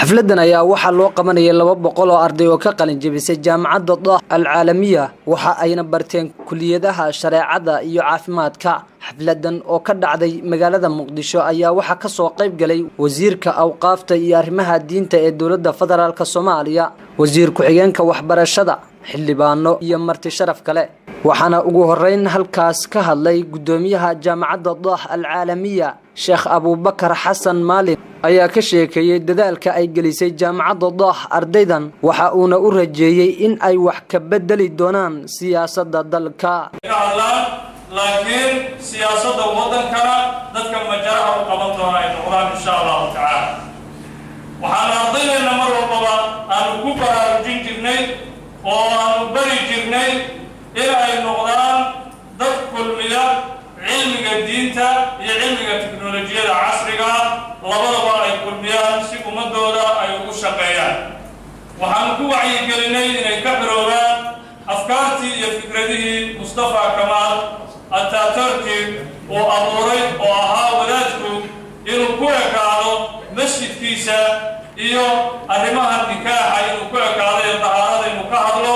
Xafladan ayaa waxaa loo qabanayay 200 oo arday oo ka qalin jebisay Jaamacadda Dah Alcaalamiya. Waxa ayna barteen kuliyadaha shareecada iyo caafimaadka. Xafladan oo ka dhacday magaalada Muqdisho ayaa waxaa kasoo qayb galay wasiirka awqaafta iyo arrimaha diinta ee Dowladda Federaalka Soomaaliya, wasiir ku-xigeenka waxbarashada, xildhibaano iyo marti sharaf kale. Waxaana ugu horeyn halkaas ka hadlay guddoomiyaha Jaamacadda Dah Alcaalamiya, Sheekh Abuubakar Xasan Maalin, ayaa ka sheekeeyey dadaalka ay gelisay Jaamacadda Dah ardaydan. Waxa uuna u rajeeyey in ay wax ka bedeli doonaan siyaasadda dalka. Ka hadlaan, laakiin siyaasadda waddankana dadka majaraha u qaban doona ay noqdaan, insha Allahu tacaala. Waxaan ardaydeenna mar walbaba aanu ku baraarujin jirnay oo aanu bari jirnay in ay noqdaan dad kulmiya cilmiga diinta iyo cilmiga teknolojiyada casriga, labadaba ay kulmiyaan si ummadooda ay ugu shaqeeyaan. Waxaanu ku wacyigelinay inay ka xiroobaan afkaartii iyo fikradihii Mustafa Kamaal Ataturki uu abuuray, oo ahaa wadaadku inuu ku ekaado masjidkiisa iyo arrimaha nikaaxa inuu ku ekaado iyo dahaarada inuu ka hadlo,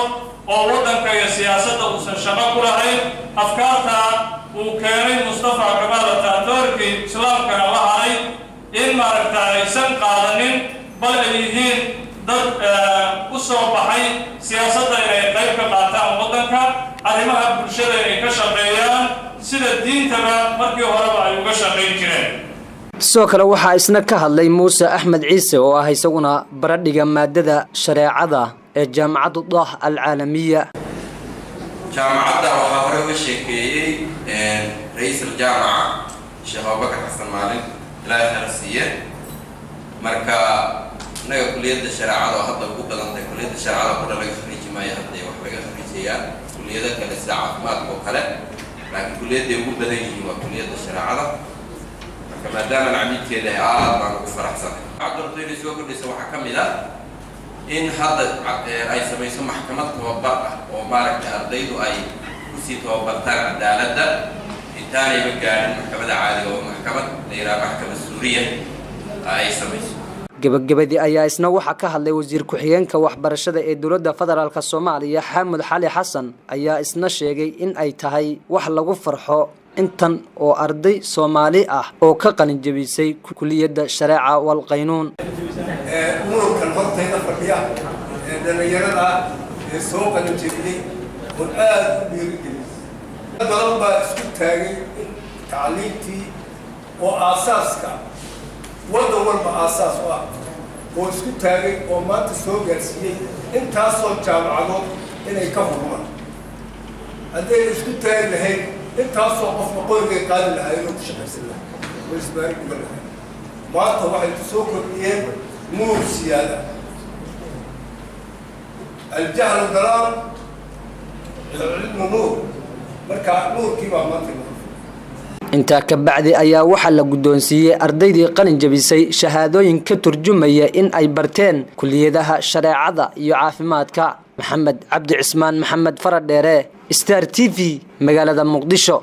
oo waddanka iyo siyaasadda uusan shaqo ku lahayn. Afkaarta uu keenay Mustafa Kamaal Ataturki, islaamkana la haray, in maaragta aysan qaadanin, bal ay yihiin dad u soo baxay siyaasadda inay qayb ka qaataan, waddanka arrimaha bulshada inay ka shaqeeyaan, sida diintaba markii horeba ay uga shaqayn jireen. Sidoo kale waxaa isna ka hadlay Muuse Axmed Ciise, oo ah isaguna baradhiga maadada shareecada ee Jaamacadda Dah Alcaalamiya. Jaamacadda waxaa hore uga sheekeeyey ra-iisul jaamaca, Sheekh Abubakar Xasan Maalin, Ilaahay khayr siiye. Marka innaga kuliyadda shareecada oo hadda ugu badan tahay, kuliyadda shareecada qura laga khariiji maayo, hadda wax laga khariijayaa kuliyado kale sida caafimaadka oo kale, laakiin kuliyadday ugu badan yihiin waa kuliyadda shareecada. Marka maadaama camiidkeeda aad baan ugu faraxsanay. Cabdirabto inay soo kordhaysa waxaa ka mid ah in hadda ay samayso maxkamad tababar ah oo maaragtay ardaydu ay kusii tababartaan cadaaladda intaanayba gaadhin maxkamadda caadiga, oo maxkamad la yidhaha Maxkamad Suuriya ay samayso. Gebagabadii ayaa isna waxaa ka hadlay wasiir ku-xigeenka waxbarashada ee Dowladda Federaalka Soomaaliya, Xaamud Xali Xasan, ayaa isna sheegay in ay tahay wax lagu farxo intan oo arday Soomaali ah oo ka qalin jebisay kuliyadda shareeca walqaynuun. Ururkan hortayda fadhiya ee dhallinyarada ee soo qalin jebiyey oo aada u dhiirigeliyay, dad badan baa isku taagay in tacliintii oo aasaaska waddan walba aasaas u ah, oo isku taagay oo maanta soo gaarsiiyey intaasoo jaamacadood inay ka furmaan. Haddayna isku taagi lahayn, intaasoo qofna qorigay qaadi lahaayeen oo ku shaqaysan lahay oo isbaari dhigan lahayn. Maanta waxay ku soo kordhiyeen nuur siyaada. الجهل ضلال، العلم نور. Marka nuurkii baa maanta. Intaa ka bacdi ayaa waxaa la guddoonsiiyey ardaydii qalin jebisay shahaadooyin ka turjumaya in ay barteen kuliyadaha shareecada iyo caafimaadka. Maxamed Cabdi Cismaan, Maxamed Faradheere, Star TV, magaalada Muqdisho.